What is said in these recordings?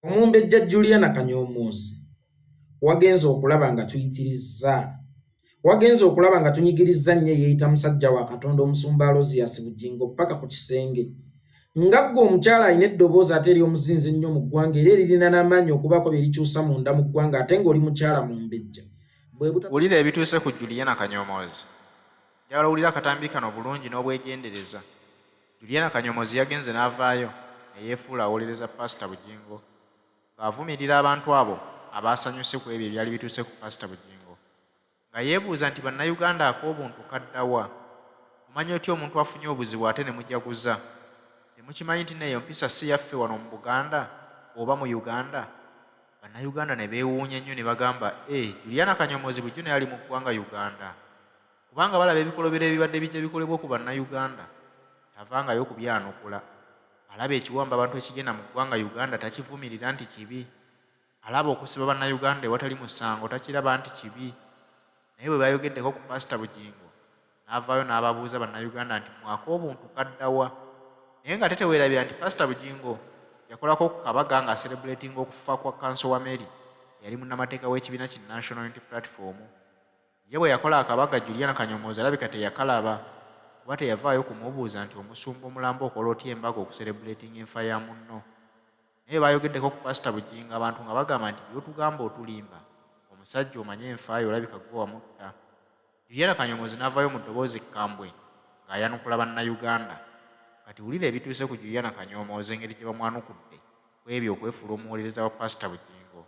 Omumbejja Juliana Kanyomozi wagenze okulaba nga tuyitirizza wagenze okulaba nga tunyigirizza nnyo eyeeyita musajja wa Katonda omusumba Alozius Bugingo ppaka ku kisenge nga ggwe omukyala alina eddoboozi ate ery'omuzinzi ennyo mu ggwanga era eririna n'amaanyi okubaako bye likyusa munda mu ggwanga ate ng'oli mukyala mumbejja bwe buta Wulira ebituuse ku Juliana Kanyomozi. Njagala owulire akatambi kano bulungi n'obwegendereza. Juliana Kanyomozi yagenze n'avaayo ne yeefuula awolereza Paasita Bugingo ng'avumirira abantu abo abaasanyuse ku ebyo ebyali bituuse ku Paasita Bugingo nga yeebuuza nti Bannayuganda ak'obuntu kadda wa? Omanya otya omuntu afunye obuzibu ate ne mujaguza? Temukimanyi nti nno eyo mpisa si yaffe wano mu Buganda oba mu Uganda? Bannayuganda ne beewuunya nnyo ne bagamba, Eh, Juliana Kanyomozi bulijjo naye ali mu ggwanga Uganda? Kubanga balaba ebikolobero ebibadde bijja bikolebwa ku Bannayuganda, tavangayo kubyanukula. Alaba ekiwamba bantu ekigenda mu ggwanga Uganda takivumirira nti kibi. Alaba okusiba Bannayuganda ewatali musango takiraba nti kibi. Naye bwe bayogeddeko ku Paasita Bugingo, n'avaayo n'ababuuza Bannayuganda nti mmwe ak'obuntu kadda wa? Naye ng'ate teweerabira nti Paasita Bugingo yakolako ku kabaga ng'aserebuletinga okufa kwa Kanso Wameli eyali munnamateeka w'ekibiina ki National Unity Platform. Ye bwe yakola akabaga Juliana Kanyomozi alabika teyakalaba kuba teyavaayo kumubuuza nti omusumba omulamba okola otya embaga okuserebuletinga enfa ya munno. Naye bwe baayogeddeko ku Pasita Bugingo abantu nga bagamba nti by'otugamba otulimba, omusajja omanyi enfa ye olabika ggwe wamutta. Juliana Kanyomozi n'avaayo mu ddoboozi ekkambwe ng'ayanukula Bannayuganda. Kati wulira ebituuse ku Juliana Kanyomoozi engeri gye bamwanukudde kw'ebyo okwefuula omuwolereza wa Pasita Bugingo.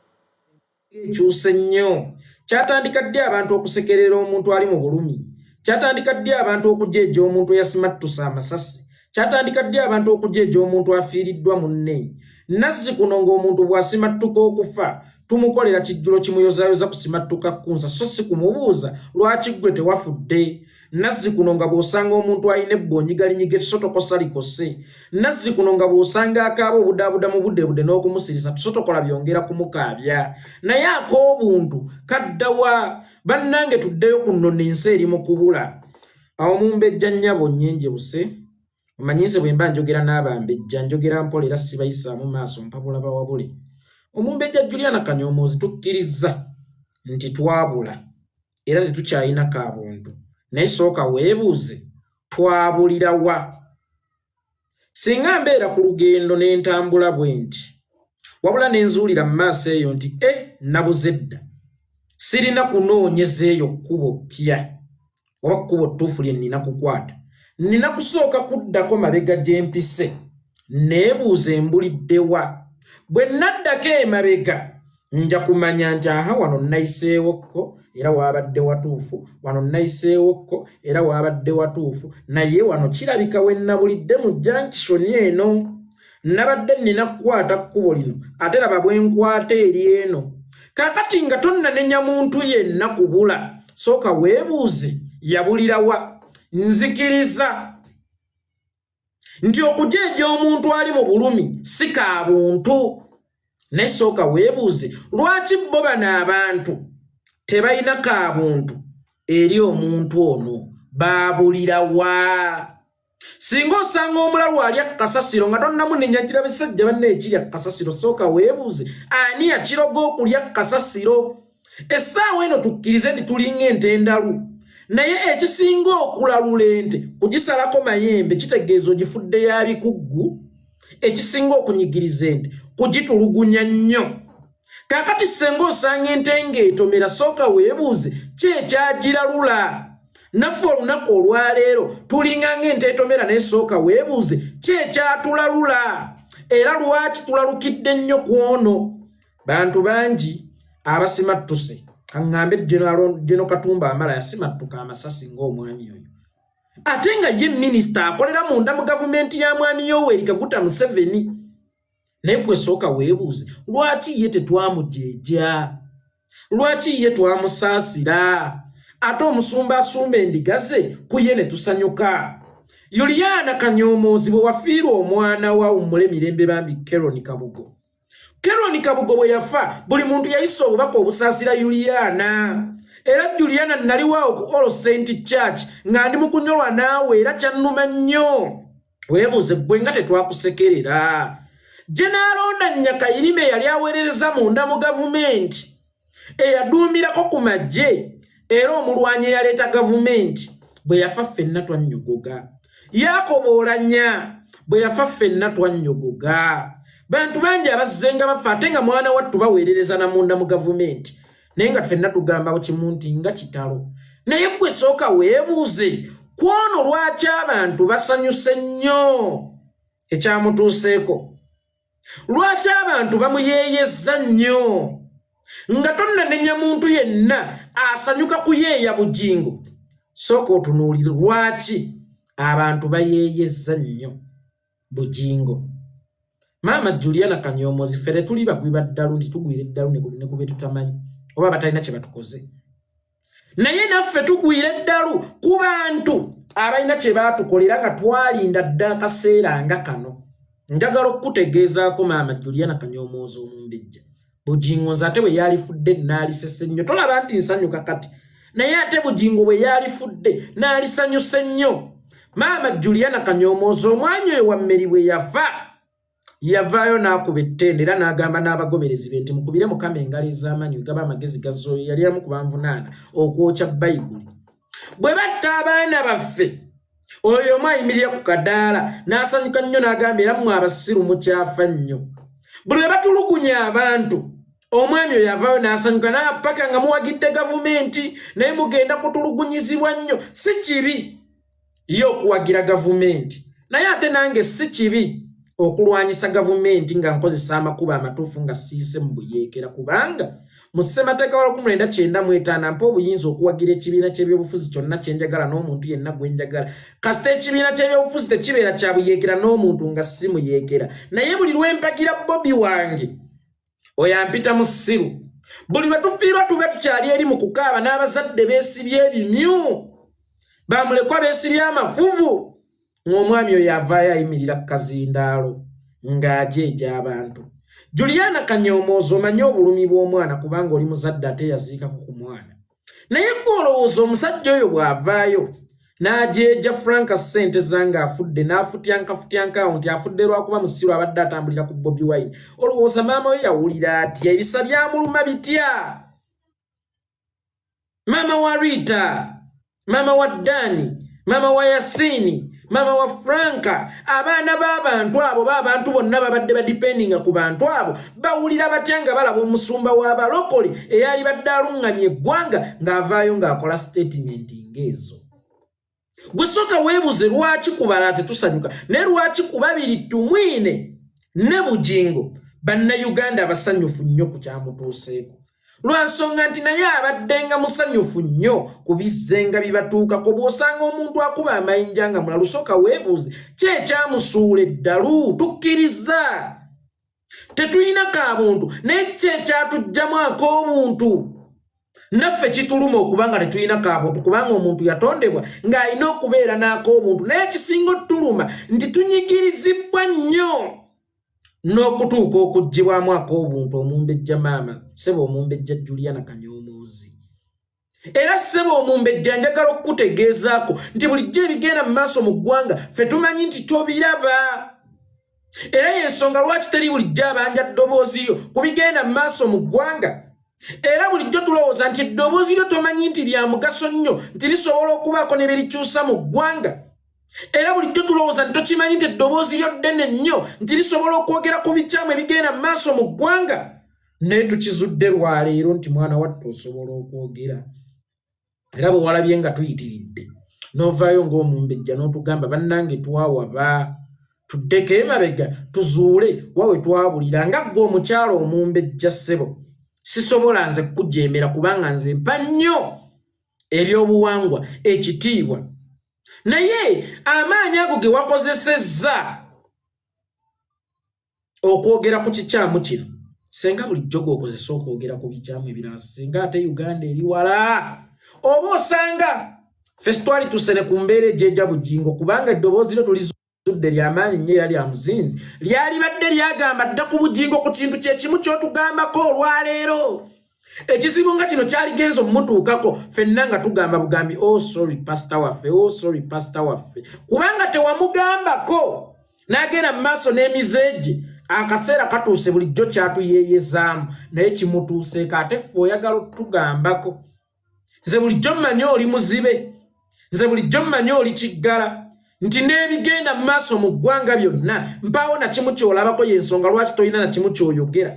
Ekyuse nnyo. Kyatandika ddi abantu okusekerera omuntu ali mu bulumi? Kyatandika ddi abantu okujeeja omuntu eyasimattuse amasasi? Kyatandika ddi abantu okujeeja omuntu afiiriddwa munne? Nazzi kuno ng'omuntu bw'asimattuka okufa tumukolera kijjulo kimuyozaayoza kusimattuka kkunsa so si kumubuuza lwaki ggwe tewafudde. Nazzikuno nga bw'osanga omuntu alina ebbwa onyigalinyiga ekisotokosa likose. Nazzikuno nga bw'osanga akaaba obudaabuda mu budebude n'okumusirisa tusotokola byongera kumukaabya. Naye ak'obuntu kadda wa? Bannange tuddeyo ku nnono ensi eri mu kubula. Awo mumbejja nnyabo nnyenjebuse. Omanyi nze bwe mba njogera n'abambejja njogera mpola era sibayisaamu maaso mpabula bawabule. Omumbejja Juliana Kanyomozi tukkirizza nti twabula. Era tetukyalina ka buntu naye sooka weebuuze twabulira wa singa mbeera ku lugendo ne ntambula bwe nti wabula ne nzuulira mu maaso eyo nti e nabuze dda sirina kunoonyeza eyo kkubo ppya oba kkubo ttuufu lye nnina kukwata nnina kusooka kuddako mabega gye mpise neebuuze embuliddewa bwe nnaddako emabega nja kumanya nti aha wano nnayiseewokko era waabadde watuufu wano nnayiseewokko era waabadde watuufu naye wano kirabika we nnabulidde mu jankishoni eno nabadde nnina kukwata kkubo lino ate laba bwe nkwata eri eno kaakati nga tonnanenya muntu yenna kubula sooka weebuuze yabulirawa nzikiriza nti okujeeja omuntu ali mu bulumi si ka buntu naye sooka weebuuze lwaki bo bano abantu tebalina ka buntu eri omuntu ono baabulira wa singa osanga omulalu alya kasasiro nga tonnamunenya kira bisajja banne ekirya kasasiro sooka weebuuze ani yakiroga okulya kasasiro essaawa eno tukkirize nti tulinga ente endalu naye ekisinga okulalula ente kugisalako mayembe kitegeeza ogifudde ya bikuggu ekisinga okunyigiriza ente kugitulugunya nnyo kaakati senga osanga ente ng'etomera sooka weebuuze ki ekyagiralula naffe olunaku olwaleero tulinga ng'ente etomera naye sooka weebuuze ki ekyatulalula era lwaki tulalukidde nnyo ku ono Bantu bangi abasimattuse kaŋŋambe General Katumba Amala yasimattuka amasasi ng'omwami oyo ate nga ye minisita akolera munda mu gavumenti ya mwami Yoweri Kaguta Museveni naye gwe sooka weebuuze lwaki ye tetwamujeeja lwaki ye twamusaasira ate omusumba asumba endiga ze ku ye ne tusanyuka Yuliana Kanyoomoozi bwe wafiirwa omwana wa wummule mirembe bambi Keron Kabugo Keron Kabugo bwe yafa buli muntu yayisa obubaka obusaasira Yuliana era Juliana naliwaawo ku All Saint Church nga ndi mu kunyolwa naawe era kyannuma nnyo weebuuze ggwe nga tetwakusekerera Genaalonda Nyakayirima eyali aweerereza munda mu gavumenti, eyaduumirako ku magye era omulwanyi eyaleeta gavumenti, bwe yafa ffenna twannyogoga. Yakobo Olanya bwe yafa ffenna twannyogoga. Bantu bangi abazzenga bafa ate nga mwana wattu baweerereza na munda mu gavumenti, naye nga ffenna tugamba kimu nti nga kitalo. Naye ggwe sooka weebuuze kwono lwaki abantu basanyuse nnyo ekyamutuuseeko, lwaki abantu bamuyeeyezza nnyo. Nga tonnanenya muntu yenna asanyuka kuyeeya Bugingo, sooka otunuulire lwaki abantu bayeeyezza nnyo Bugingo. Maama Juliana Kanyomozi, ffe tetuli bagwi ba ddalu nti tugwira eddalu ne ku be tutamanyi oba abatalina kye batukoze, naye naffe tugwira eddalu ku bantu abalina kye baatukolera nga twalinda dda akaseera nga kano. Njagala okukutegeezaako, maama Juliana Kanyomozi omumbejja, Bugingo nze ate bwe yalifudde naalisese nnyo. Tolaba nti nsanyuka kati, naye ate Bugingo bwe yalifudde naalisanyuse nnyo. Maama Juliana Kanyomozi, omwanya oyo wa Mmeri bwe yafa, yavaayo n'akuba ettende era n'agamba n'abagoberezi be nti mukubire Mukama engalo ez'amaanyi wegaba amagezi gazooyo. Yali amu ku banvunaana okwokya Bayibuli bwe batta abaana baffe. Oyo omu ayimirira ku kadaala n'asanyuka nnyo n'agamba, era mmwe abasiru mukyafa nnyo. Buli lwe batulugunya abantu, omwami oyo avaayo n'asanyuka n'apaka nga muwagidde gavumenti naye mugenda kutulugunyizibwa nnyo. Si kibi ye okuwagira gavumenti, naye ate nange si kibi okulwanyisa gavumenti nga nkozesa amakubo amatuufu, nga siise mu buyeekera, kubanga mu ssemateeka wa 1995 mpa obuyinza okuwagira ekibiina ky'ebyobufuzi kyonna kyenjagala n'omuntu yenna gwenjagala, kasita ekibiina ky'ebyobufuzi tekibeera kya buyeekera n'omuntu nga si muyeekera. Naye buli lwempagira Bobi wange, oyo ampita musiru. Buli lwe tufiirwa tube tukyali eri mu kukaaba n'abazadde beesibye ebimyu, bamulekwa beesibye amafuvu, ng'omwami oyo avaayo ayimirira ku kazindaalo ng'ajeeja abantu. Juliana Kanyomoozi, omanye obulumi bw'omwana kubanga oli muzadde ate yaziikako ku mwana, naye gwe olowooza omusajja oyo bw'avaayo n'ajeeja Frank ssente zange afudde n'afutyankafutyanka awo nti afudde lwakuba musiru abadde atambulira ku Bobi Wine, olowooza maama we yawulira atya? Ebisa byamuluma bitya? Maama wa Rita, maama wa Dani, maama wa Yasini, maama wa Franka, abaana b'abantu abo, b'abantu bonna babadde badipendinga ku bantu abo, bawulira batya nga balaba omusumba w'abalokole eyali badde aluŋŋamya eggwanga ng'avaayo ng'akola sitatimenti ng'ezo? Gwe sooka weebuze lwaki kubala tetusanyuka, naye lwaki ku babiri Tumwine ne Bugingo Bannayuganda abasanyufu nnyo ku kyamutuuseeko? Lwa nsonga nti naye abaddenga musanyufu nnyo ku bizzenga bibatuukako. Bw'osanga omuntu akuba amayinja nga mulalu, sooka weebuuze ki ekyamusuula eddalu. Tukkiriza tetulina ka buntu, naye ki ekyatuggyamu ak'obuntu? Naffe kituluma okuba nga tetulina ka buntu, kubanga omuntu yatondebwa ng'alina okubeera n'ak'obuntu. Naye ekisinga otuluma nti tunyigirizibwa nnyo n'okutuuka okuggyibwamu ak'obuntu. Omumbejja maama, ssebo omumbejja Juliana Kanyomozi, era ssebo omumbejja, njagala okukutegeezaako nti bulijjo ebigenda mu maaso mu ggwanga ffe tumanyi nti tobiraba, era yensonga lwaki teri bulijjo abanja ddoboozi lyo ku bigenda mu maaso mu ggwanga. Era bulijjo tulowooza nti eddoboozi lyo tomanyi nti lya mugaso nnyo, nti lisobola okubaako ne berikyusa mu ggwanga. Era bulijjo tulowooza nti tokimanyi nti eddoboozi lyo ddene nnyo, nti lisobola okwogera ku bikyamu ebigenda mu maaso mu ggwanga. Naye tukizudde lwaleero nti mwana wattu osobola okwogera, era bwe walabye nga tuyitiridde n'ovaayo ng'omumbejja n'otugamba, bannange twawaba, tuddeko emabega tuzuule wawe twabulira. Nga ggwe omukyalo omumbejja, ssebo, sisobola nze kukujeemera, kubanga nze mpa nnyo ebyobuwangwa ekitiibwa, naye amaanyi ago ge wakozesezza okwogera ku kikyamu kino, senga bulijjo gwokozesa okwogera ku bikyamu ebirala, singa ate Uganda eri wala, oba osanga ffe twali tusene ku mbeera ejeja Bugingo, kubanga eddoboozi lyo tulizudde lyamaanyi nnyo era lya muzinzi, lyali badde lyagamba dda ku Bugingo ku kintu kyekimu ky'otugambako olwaleero. Ekizibu nga kino kyaligenza omumutuukako, ffenna nga tugamba bugambi, "Oh sorry, pasita waffe, oh sorry, pasita waffe," kubanga tewamugambako n'agenda mu maaso n'emize gye. Akaseera katuuse bulijjo kyatuyeeyezaamu naye kimutuuseeko ate ffe oyagala otugambako. Nze bulijjo mmanyi oli muzibe, nze bulijjo mmanyi oli kiggala, nti n'ebigenda mu maaso mu ggwanga byonna mpaawo na kimu ky'olabako, y'ensonga lwaki tolina na kimu ky'oyogera.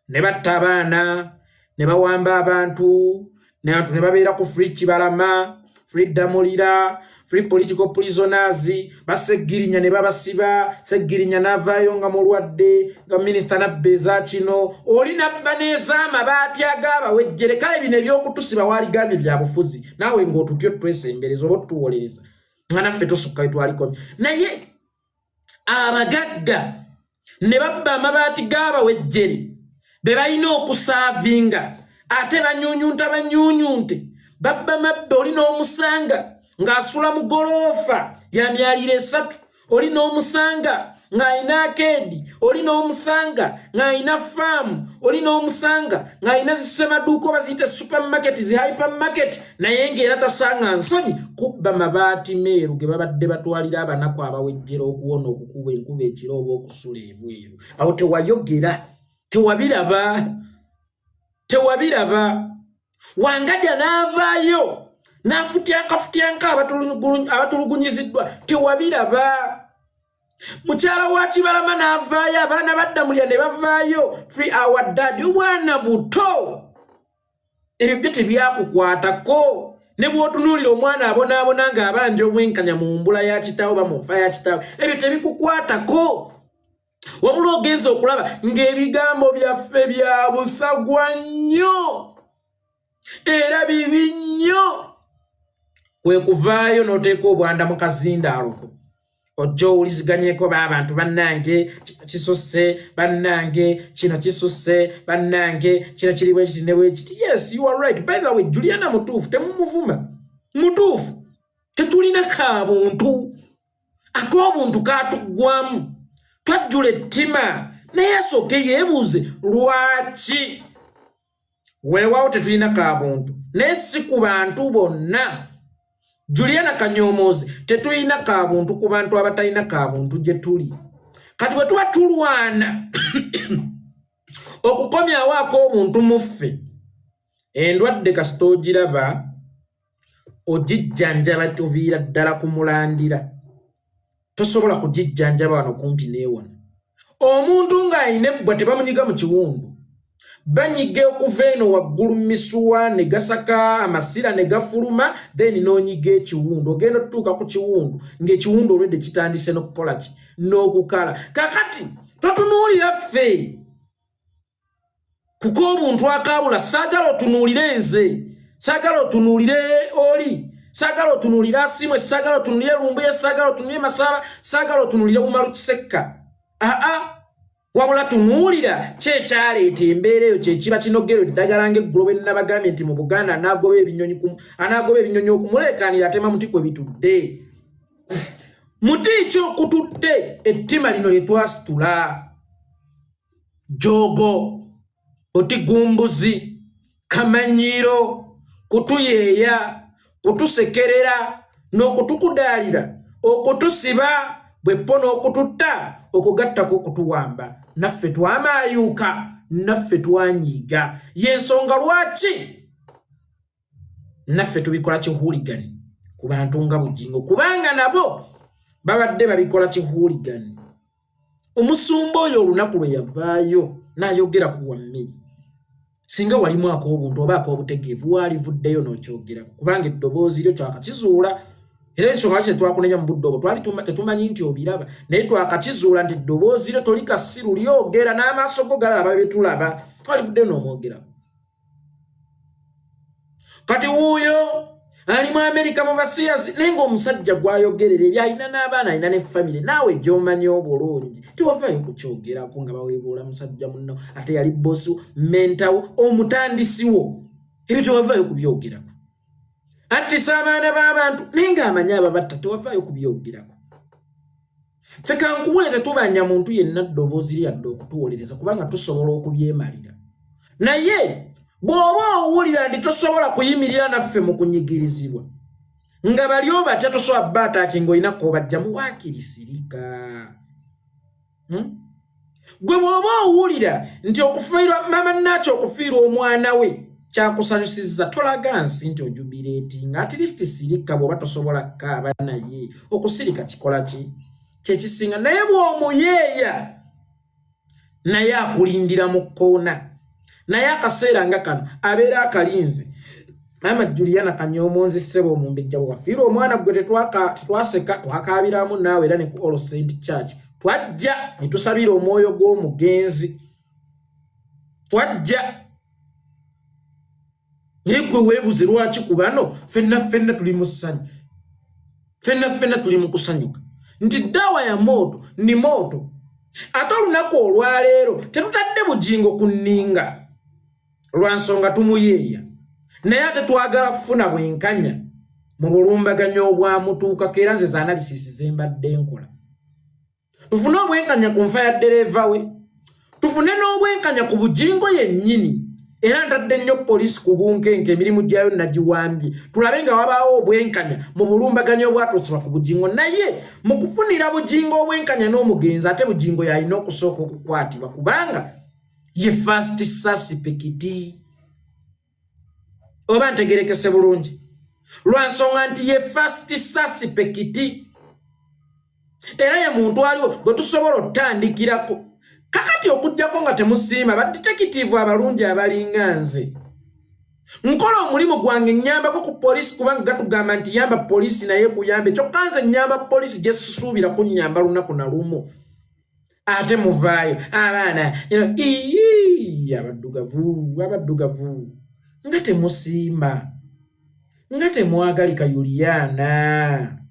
Ne batta abaana, ne bawamba abantu, n'abantu ne babeera ku free Kibalama, free Damulira, free political prisoners, baseggirinya ne babasiba, Seggirinya n'avaayo nga mulwadde, nga minisita nabba eza kino, oli nabba n'ez'amabaati ag'abawejjere. Kale bino ebyokutusiba waaligambye bya bufuzi, naawe ng'otutyo twesembereza oba otuwolereza nga naffe tusukka we twalikomye. Naye abagagga ne babba amabaati g'abawejjere be balina okusaavinga, ate banyunyunta banyunyunte, babba mabbe. Oli n'omusanga ng'asula mu goloofa ya myaliro 3, oli n'omusanga ng'alina akeedi, oli n'omusanga ng'alina faamu, oli n'omusanga ng'alina zisemaduuka oba ziyite supermarket, zi hypermarket, naye ng'era tasanga nsonyi kubba mabaati meeru ge babadde batwalira abanaku abawejjera okuwona okukuba enkuba ekiro oba okusula ebweru. Awo tewayogera, tewabiraba, tewabiraba. Wangadya n'avaayo n'afutyankafutyanka abatulugunyiziddwa, tewabiraba. Mukyala wa Kibalama n'avaayo, abaana baddamulya ne bavaayo, free our dad, obwana buto. Ebyo byo tebyakukwatako. Ne bw'otunuulira omwana abonaabona ng'abanja obwenkanya mu mbula ya kitaawe oba mu nfa ya kitaawe, ebyo tebikukwatako. Wabula ogenza okulaba ng'ebigambo byaffe bya busagwa nnyo era bibi nnyo, kwe kuvaayo n'oteeka obwanda mu kazindaalo ko, ojja owuliziganyeko b'abantu. Bannange, kino kisusse, bannange, kino kisusse, bannange, kino kiri bwe kiti ne bwe kiti. Yes, you are right. By the way, Juliana mutuufu, temumuvuma, mutuufu. Tetulina kabuntu, ak'obuntu katuggwamu, twajjula ettima. Naye asooke yeebuuze lwaki. Weewaawo tetulina kabuntu, naye si ku bantu bonna. Juliana Kanyomozi, tetulina kabuntu ku bantu abatalina kabuntu gye tuli. Kati bwe tuba tulwana okukomyawo ak'obuntu mu ffe, endwadde kasita ogiraba ogijjanjaba toviira ddala ku mulandira, tosobola kugijjanjaba wano kumpi neewona. Omuntu ng'alina ebbwa tebamunyiga mu kiwundu, banyiga okuva eno waggulu mu misuwa ne gasaka amasira ne gafuluma, then n'onyiga ekiwundu. Ogenda otutuuka ku kiwundu ng'ekiwundu olwedde kitandise n'okukola ki? N'okukala. Kakati totunuulira ffe kuko obuntu akaabula. Saagala otunuulire nze, saagala otunuulire oli, saagala otunuulire Asimwe, saagala otunuulire Lumbuye, saagala otunuulire Masaaba, saagala otunuulire Umaru Kisekka. Aa, wabula tunuulira kyekyaleeta embeera eyo, kyekiba kinogero eddagala. Ng'eggulo bwe nnabagambye nti mu Buganda anaagoba ebinyonyi anaagoba ebinyonyi okumuleekaanira atema muti kwe bitudde. Muti ki okutudde ettima lino lye twasitula? Jogo, otigumbuzi, kamanyiiro, kutuyeeya, kutusekerera n'okutukudaalira, okutusiba bweppo n'okututta, okugattako okutuwamba. Naffe twamaayuuka, naffe twanyiiga. Y'ensonga lwaki naffe tubikola kihuuligani ku bantu nga Bugingo, kubanga nabo babadde babikola kihuuligani. Omusumba oyo olunaku lwe yavaayo n'ayogera ku Wammiri, singa walimu ak'obuntu oba ak'obutegeevu, waalivuddeyo n'okyogerako, kubanga eddoboozi lyo twakakizuula. Era ensonga lwaki tetwakunenya mu budde obwo, twali tetumanyi nti obiraba, naye twakakizuula nti eddoboozi lyo toli kasiru, lyogera n'amaaso go galalaba bye tulaba. Twalivuddeyo n'omwogerako. Kati wuuyo ali mu Amerika mu basiyazi, naye ng'omusajja gwayogerera ebyo alina n'abaana, alina ne famire, naawe gy'omanyi obulungi, tewavaayo kukyogerako nga baweebuula musajja munno, ate yali bosi, mentawo, omutandisi wo. Ebyo tewavaayo kubyogerako. Attisa abaana b'abantu naye ng'amanyi ababatta, tewavaayo kubyogerako. Ffe kankuwule, tetubanja muntu yenna ddoboozi lyadde okutuwolereza, kubanga tusobola okubyemalira. Naye bw'oba owulira nti tosobola kuyimirira naffe mu kunyigirizibwa nga bali obatya, tosobola baataaki ng'olina kobajjamu, waakiri sirika. Gwe bw'oba owulira nti okufiirwa maama Naaki, okufiirwa omwana we kyakusanyusizza, tolaga nsi nti ojubilatinga. At least sirika bw'oba tosobola kukaaba, naye okusirika kikola ki kyekisinga. Naye bw'omuyeeya naye akulindira mu kkoona, naye akaseera nga kano abeera akalinze. Maama Juliana Kanyomonzi, ssebo omumbejja, bwe wafiirwa omwana gwe tetwaseka, twakaabiramu naawe, era ne ku All Saint Church twajja ne tusabira omwoyo gw'omugenzi, twajja. Naye gwe weebuze lwaki ku bano ffenna ffenna tuli mu ssanyu, ffenna ffenna tuli mu kusanyuka nti ddaawa ya mooto ni mooto. Ate olunaku olwaleero tetutadde Bugingo ku nninga lwa nsonga tumuyeeya, naye ate twagala kufuna bwenkanya mu bulumbaganyi obwamutuukako. Era nze za analysis ze mbadde nkola, tufune obwenkanya ku nfa ya ddereeva we, tufune n'obwenkanya ku Bugingo yennyini. Era ntadde nnyo poliisi ku bunkenke, emirimu gyayo nagiwambye, tulabe nga wabaawo obwenkanya mu bulumbaganyi obwatuusibwa ku Bugingo. Naye mu kufunira Bugingo obwenkanya n'omugenzi, ate Bugingo yalina okusooka okukwatibwa kubanga ye first suspect, oba ntegerekese bulungi, lwa nsonga nti ye first suspect era ye muntu aliwo gwe tusobola otutandikirako kakati. Okugjako nga temusiima badetective abalungi abalinga nze, nkola omulimu gwange, nyambako ku poliisi, kubanga gatugamba nti yamba poliisi naye kuyambe. Kyokka nze nyamba poliisi gye sisuubira kunnyamba lunaku na lumu, ate muvaayo abaana ii abaddugavu, abaddugavu nga temusiima, nga temwagalika Yuliana.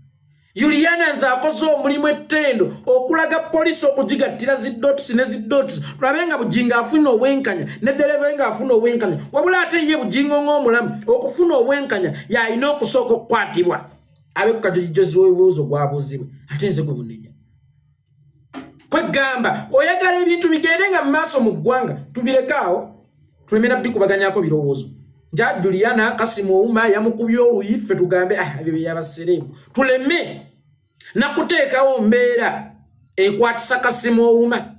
Yuliana nze akoze omulimu ettendo okulaga poliisi, okugigattira zi dots ne zi dots, tulabe nga Bugingo afuna obwenkanya ne ddereva nga afuna obwenkanya. Wabula ate ye Bugingo ng'omulamu okufuna obwenkanya yalina okusooka okukwatibwa, abe ku kajojijozi w'ebibuuzo gwabuuzibwe. Ate nze gwe munenya kwegamba oyagala ebintu bigende nga mu maaso mu ggwanga, tubirekaawo tuleme nabikubaganyako birowoozo nja Juliana Kasimu Ouma yamukubye oluyi, ffe tugambe, ah, ebyo byabasereemu. Tuleme nakuteekawo mbeera ekwatisa Kasimu Ouma.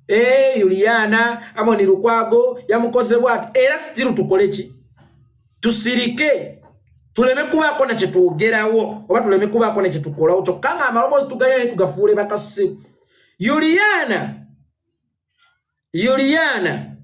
Eh, Juliana Amoni Lukwago yamukoze bwati, era still tukole ki? Tusirike, tuleme kubaako na kyetwogerawo oba tuleme kubaako ne kyetukolawo, kyokka nga amaloboozi tugalina naye tugafuule bakasiru. Juliana, Juliana,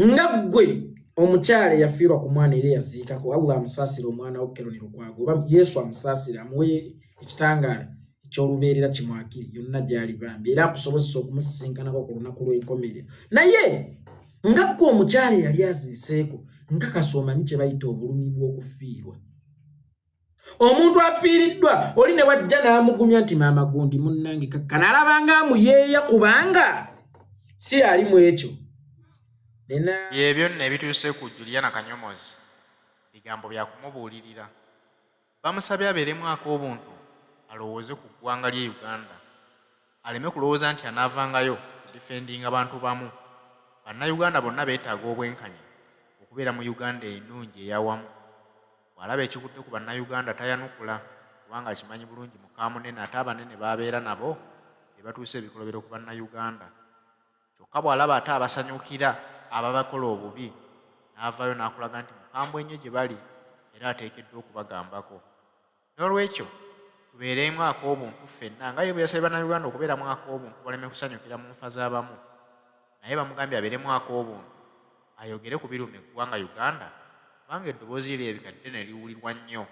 nga ggwe omukyala eyafiirwa ku mwana era eyaziikako, Allah amusaasire omwana wo Keroni Lukwago, oba Yesu amusaasire, amuwe ekitangaala ekyolubeerera kimwakiri yonna gyali bambi, era akusobozesa okumusisinkanako ku lunaku lw'enkomerero. Naye nga ggwe omukyala eyali aziiseeko, nkakasa omanyi kye bayita obulumi bw'okufiirwa. Omuntu afiiriddwa oli ne wajja n'amugumya nti maama gundi munnange kakkana, alabanga amuyeeya kubanga si ali mu ekyo. Byebyo nno ebituuse ku Juliana Kanyomozi, bigambo bya kumubuulirira. Bamusabye abeeremu ak'obuntu alowooze ku ggwanga lye Uganda, aleme kulowooza nti anaavangayo kudifendinga bantu bamu. Bannayuganda bonna beetaaga obwenkanya okubeera mu Uganda ennungi eyawamu. Bw'alaba ekigudde ku Bannayuganda tayanukula kubanga akimanyi bulungi mukamunene, ate abanene b'abeera nabo be batuusa ebikolobero ku Bannayuganda. Kyokka bw'alaba ate abasanyukira ababakola obubi n'avaayo n'akulaga nti mukambwe nnyo gye bali era ateekeddwa okubagambako. Noolwekyo tubeeremu ak'obuntu ffenna nga ye bwe yasabye Bannayuganda okubeeramu ak'obuntu baleme kusanyukira mu nfa z'abamu. Naye bamugambye abeeremu ak'obuntu ayogere ku biruma eggwanga Uganda kubanga eddoboozi lye lirabika ddene liwulirwa nnyo.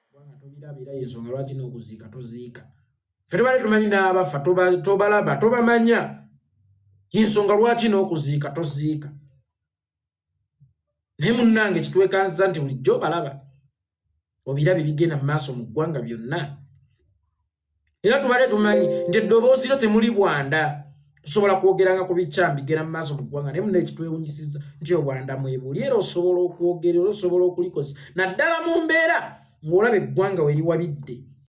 Kubanga tobiraba, era yensonga lwaki n'okuziika toziika. Ffe tubadde tumanyi n'abafa tobalaba, tobamanya, yensonga lwaki n'okuziika toziika. Naye munnange kitwekanziza nti bulijjo obalaba, obiraba ebigenda mu maaso mu ggwanga byonna, era tubadde tumanyi nti eddoboozi lyo temuli bwanda, tusobola kwogeranga ku bikyamu bigenda mu maaso mu ggwanga. Naye muna ekitwewunyisiza nti obwanda mwebuli, era osobola okwogera, era osobola okulikozesa naddala mu mbeera ng'olaba eggwanga we liwabidde.